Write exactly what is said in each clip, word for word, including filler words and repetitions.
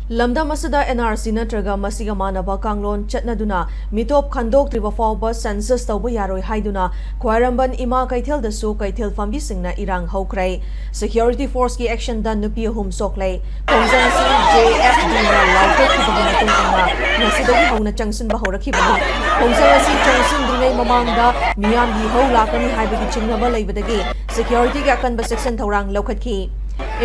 ꯂꯝꯗꯝ ꯑꯁꯤꯗ N R C ꯅꯠꯇ꯭ꯔꯒ ꯃꯁꯤꯒ ꯃꯥꯟꯅꯕ ꯀꯥꯡꯂꯣꯟ ꯆꯠꯅꯗꯨꯅ ꯃꯤꯇꯣꯞ ꯈꯟꯗꯣꯛꯇ꯭ꯔꯤꯕ ꯐꯥꯎꯕ census ꯇꯧꯕ ꯌꯥꯔꯣꯏ ꯍꯥꯏꯗꯨꯅ ꯈ꯭ꯋꯥꯏꯔꯝꯕꯟ ꯏꯃꯥ ꯀꯩꯊꯦꯜꯗꯁꯨ ꯀꯩꯊꯦꯜ ꯐꯝꯕꯤꯁꯤꯡꯅ ꯏꯔꯥꯡ ꯍꯧꯈ꯭ꯔꯦ꯫ Security force ꯀꯤ action ꯗ ꯅꯨꯄꯤ ꯑꯍꯨꯝ ꯁꯣꯛꯂꯦ꯫ ꯈꯣꯡꯖꯪ ꯑꯁꯤ J F D ꯅ ꯂꯥꯎꯊꯣꯛꯈꯤꯕꯒꯤ ꯃꯇꯨꯡ ꯏꯟꯅ ꯉꯁꯤꯗꯒꯤ ꯍꯧꯅ ꯆꯪꯁꯤꯟꯕ ꯍꯧꯔꯛꯈꯤꯕꯅꯤ꯫ ꯈꯣꯡꯖꯪ ꯑꯁꯤ ꯆꯪꯁꯤꯟꯗ꯭ꯔꯤꯉꯩ ꯃꯃꯥꯡꯗ ꯃꯤꯌꯥꯝꯒꯤ ꯏꯍꯧ ꯂꯥꯛꯀꯅꯤ ꯍꯥꯏꯕꯒꯤ ꯆꯤꯡꯅꯕ ꯂꯩꯕꯗꯒꯤ security ꯒꯤ ꯑꯀꯟꯕ ꯆꯦꯛꯁꯤꯟ ꯊꯧꯔꯥꯡ ꯂꯧꯈꯠꯈꯤ꯫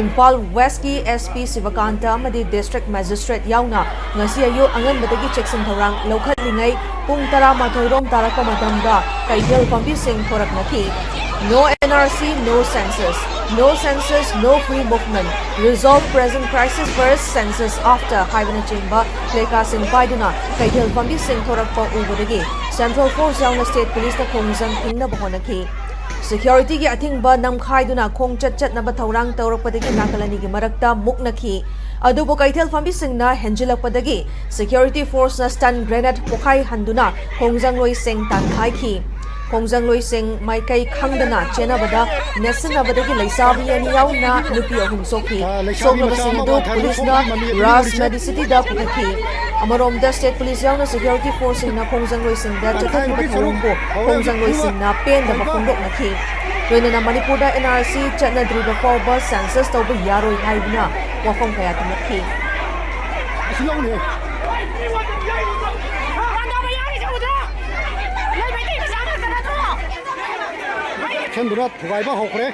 ꯏꯝꯐꯥꯜ West ꯀꯤ S P ꯁꯤꯕꯀꯥꯟꯇ ꯑꯃꯗꯤ district magistrate ꯌꯥꯎꯅ ꯉꯁꯤ ꯑꯌꯨꯛ ꯑꯉꯟꯕꯗꯒꯤ ꯆꯦꯛꯁꯤꯟ ꯊꯧꯔꯥꯡ ꯂꯧꯈꯠꯂꯤꯉꯩ ꯄꯨꯡ ꯇꯔꯥꯃꯥꯊꯣꯏ ꯔꯣꯝ ꯇꯥꯔꯛꯄ ꯃꯇꯝꯗ ꯀꯩꯊꯦꯜ ꯐꯝꯕꯤꯁꯤꯡ ꯊꯣꯔꯛꯅꯈꯤ꯫ No N R C, no census, no census, no free movement, resolve present crisis first, census after ꯍꯥꯏꯕꯅꯆꯤꯡꯕ placard ꯁꯤꯡ ꯄꯥꯏꯗꯨꯅ ꯀꯩꯊꯦꯜ ꯐꯝꯕꯤꯁꯤꯡ ꯊꯣꯔꯛꯄ ꯎꯕꯗꯒꯤ central force ꯌꯥꯎꯅ state police ꯅ ꯈꯣꯡꯖꯪ ꯊꯤꯡꯅꯕ ꯍꯣꯠꯅꯈꯤ꯫ Security ꯒꯤ ꯑꯊꯤꯡꯕ ꯅꯝꯈꯥꯏꯗꯨꯅ ꯈꯣꯡꯆꯠ ꯆꯠꯅꯕ ꯊꯧꯔꯥꯡ ꯇꯧꯔꯛꯄꯗꯒꯤ ꯅꯥꯀꯜ ꯑꯅꯤꯒꯤ ꯃꯔꯛꯇ ꯃꯨꯛꯅꯈꯤ꯫ ꯑꯗꯨꯕꯨ ꯀꯩꯊꯦꯜ ꯐꯝꯕꯤꯁꯤꯡꯅ ꯍꯦꯟꯖꯤꯜꯂꯛꯄꯗꯒꯤ security force ꯅ stun grenade ꯄꯣꯈꯥꯏꯍꯟꯗꯨꯅ ꯈꯣꯡꯖꯪꯂꯣꯏꯁꯤꯡ ꯇꯥꯟꯊꯥꯏꯈꯤ꯫ ꯈꯣꯡꯖꯪꯂꯣꯏꯁꯤꯡ ꯃꯥꯏꯀꯩ ꯈꯪꯗꯅ ꯆꯦꯟꯅꯕꯗ ꯅꯦꯠꯁꯤꯟꯅꯕꯗꯒꯤ ꯂꯩꯁꯥꯕꯤ ꯑꯅꯤ ꯌꯥꯎꯅ ꯅꯨꯄꯤ ꯑꯍꯨꯝ ꯁꯣꯛꯈꯤ꯫ ꯁꯣꯛꯂꯕꯁꯤꯡ ꯑꯗꯨ ꯄꯨꯂꯤꯁꯅ ꯔꯥꯖ ꯃꯦꯗꯤꯁꯤꯇꯤꯗ ꯄꯨꯈꯠꯈꯤ꯫ ꯑꯃꯔꯣꯝꯗ state police ꯌꯥꯎꯅ security force ꯁꯤꯡꯅ ꯈꯣꯡꯖꯪꯂꯣꯏꯁꯤꯡꯗ ꯆꯠꯊꯈꯤꯕ ꯊꯧꯑꯣꯡꯕꯨ ꯈꯣꯡꯖꯪꯂꯣꯏꯁꯤꯡꯅ ꯄꯦꯟꯗꯕ ꯐꯣꯡꯗꯣꯛꯅꯈꯤ꯫ ꯂꯣꯏꯅꯅ ꯃꯅꯤꯄꯨꯔꯗ N R C ꯆꯠꯅꯗ꯭ꯔꯤꯕ ꯐꯥꯎꯕ census ꯇꯧꯕ ꯌꯥꯔꯣꯏ ꯍꯥꯏꯗꯨꯅ ꯋꯥꯐꯝ ꯀꯌꯥ ꯊꯝꯂꯛꯈꯤ꯫ ꯈꯟꯗꯨꯅ ꯊꯨꯒꯥꯏꯕ ꯍꯧꯈ꯭ꯔꯦ꯫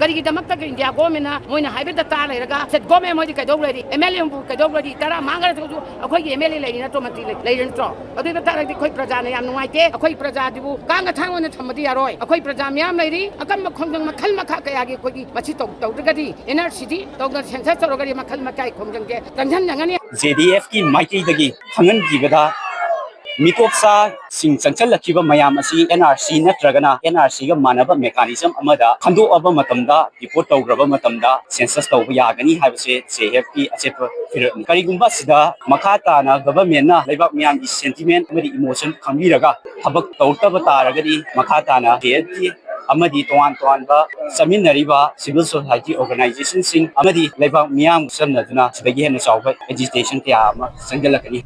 ꯀꯔꯤꯒꯤꯗꯃꯛꯇ ꯏꯟꯗꯤꯌꯥ ꯒꯣꯔꯃꯦꯟꯅ ꯃꯣꯏꯅ ꯍꯥꯏꯕꯗ ꯇꯥ ꯂꯩꯔꯒ, ꯁꯦꯠ ꯒꯣꯔꯃꯦꯟ ꯍꯣꯏꯗꯤ ꯀꯩꯗꯧ ꯂꯩꯔꯤ? ꯑꯦꯝ ꯑꯦꯜ ꯑꯦ ꯍꯣꯏꯕꯨ ꯀꯩꯗꯧ ꯂꯩꯔꯤ? ꯇꯔꯥ ꯃꯥꯡꯈ꯭ꯔꯁꯨ ꯑꯩꯈꯣꯏꯒꯤ ꯑꯦꯝ ꯑꯦꯜ ꯑꯦ ꯂꯩꯔꯤ ꯅꯠꯇ꯭ꯔꯣ, ꯃꯟꯇ꯭ꯔꯤ ꯂꯩ-, ꯂꯩꯔꯤ ꯅꯠꯇ꯭ꯔꯣ? ꯑꯗꯨ ꯑꯣꯏꯕ ꯇꯥꯔꯒꯗꯤ ꯑꯩꯈꯣꯏ ꯄ꯭ꯔꯖꯥꯅ ꯌꯥꯝ ꯅꯨꯡꯉꯥꯏꯇꯦ꯫ ꯑꯩꯈꯣꯏ ꯄ꯭ꯔꯖꯥꯗꯨꯕꯨ ꯀꯥꯡꯒ ꯊꯥꯡ ꯑꯣꯏꯅ ꯊꯝꯕꯗꯤ ꯌꯥꯔꯣꯏ꯫ ꯑꯩꯈꯣꯏ ꯄ꯭ꯔꯖꯥ ꯃꯌꯥꯝ ꯂꯩꯔꯤ, ꯑꯀꯟꯕ ꯈꯣꯡꯖꯪ ꯃꯈꯜ ꯃꯈꯥ ꯀꯌꯥꯒꯤ ꯑꯩꯈꯣꯏꯒꯤ ꯃꯁꯤ ꯇꯧ-, ꯇꯧꯗ꯭ꯔꯒꯗꯤ, ꯑꯦꯟ ꯑꯥꯔ ꯁꯤꯗꯤ ꯇꯧꯗꯅ ꯁꯦꯟꯁꯁ ꯇꯧꯔꯒꯗꯤ ꯃꯈꯜ ꯃꯈꯥꯒꯤ ꯈꯣꯡꯖꯪꯁꯦ ꯀꯟꯍꯟꯖꯒꯅꯤ꯫ ꯖꯦ ꯗꯤ ꯑꯦꯐꯀꯤ ꯃꯥꯏꯀꯩꯗꯒꯤ ꯈꯪꯍꯟꯈꯤꯕꯗ, ꯃꯤꯇꯣꯞꯆꯥꯁꯤꯡ ꯆꯪꯁꯤꯜꯂꯛꯈꯤꯕ ꯃꯌꯥꯝ ꯑꯁꯤ ꯑꯦꯟ ꯑꯥꯔ ꯁꯤ ꯅꯠꯇ꯭ꯔꯒꯅ ꯑꯦꯟ ꯑꯥꯔ ꯁꯤꯒ ꯃꯥꯟꯅꯕ ꯃꯦꯀꯥꯅꯤꯖꯝ ꯑꯃꯗ ꯈꯟꯗꯣꯛꯑꯕ ꯃꯇꯝꯗ, ꯗꯤꯄꯣꯔꯠ ꯇꯧꯈ꯭ꯔꯕ ꯃꯇꯝꯗ ꯁꯦꯟꯁꯁ ꯇꯧꯕ ꯌꯥꯒꯅꯤ ꯍꯥꯏꯕꯁꯦ ꯖꯦ ꯑꯦꯐꯀꯤ ꯑꯆꯦꯠꯄ ꯐꯤꯔꯦꯞꯅꯤ꯫ ꯀꯔꯤꯒꯨꯝꯕ ꯑꯁꯤꯗ ꯃꯈꯥ ꯇꯥꯅ ꯒꯚꯔꯟꯃꯦꯟꯠꯅ ꯂꯩꯕꯥꯛ ꯃꯤꯌꯥꯝꯒꯤ ꯁꯦꯟꯇꯤꯃꯦꯟꯠ ꯑꯃꯗꯤ ꯏꯃꯣꯁꯟ ꯈꯪꯕꯤꯔꯒ ꯊꯕꯛ ꯇꯧꯔꯛꯇꯕ ꯇꯥꯔꯒꯗꯤ, ꯃꯈꯥ ꯇꯥꯅ ꯖꯦ ꯑꯦꯐꯀꯤ ꯑꯃꯗꯤ ꯇꯣꯉꯥꯟ ꯇꯣꯉꯥꯟꯕ ꯆꯠꯃꯤꯟꯅꯔꯤꯕ ꯁꯤꯚꯤꯜ ꯁꯣꯁꯥꯏꯇꯤ ꯑꯣꯔꯒꯅꯥꯏꯖꯦꯁꯟꯁꯤꯡ ꯑꯃꯗꯤ ꯂꯩꯕꯥꯛ ꯃꯤꯌꯥꯝ ꯆꯝꯅꯗꯨꯅ ꯁꯤꯗꯒꯤ ꯍꯦꯟꯅ ꯆꯥꯎꯕ ꯑꯦꯖꯤꯇꯦꯁꯟ ꯀꯌꯥ ꯑꯃ ꯆꯪꯁꯤꯜꯂꯛꯀꯅꯤ꯫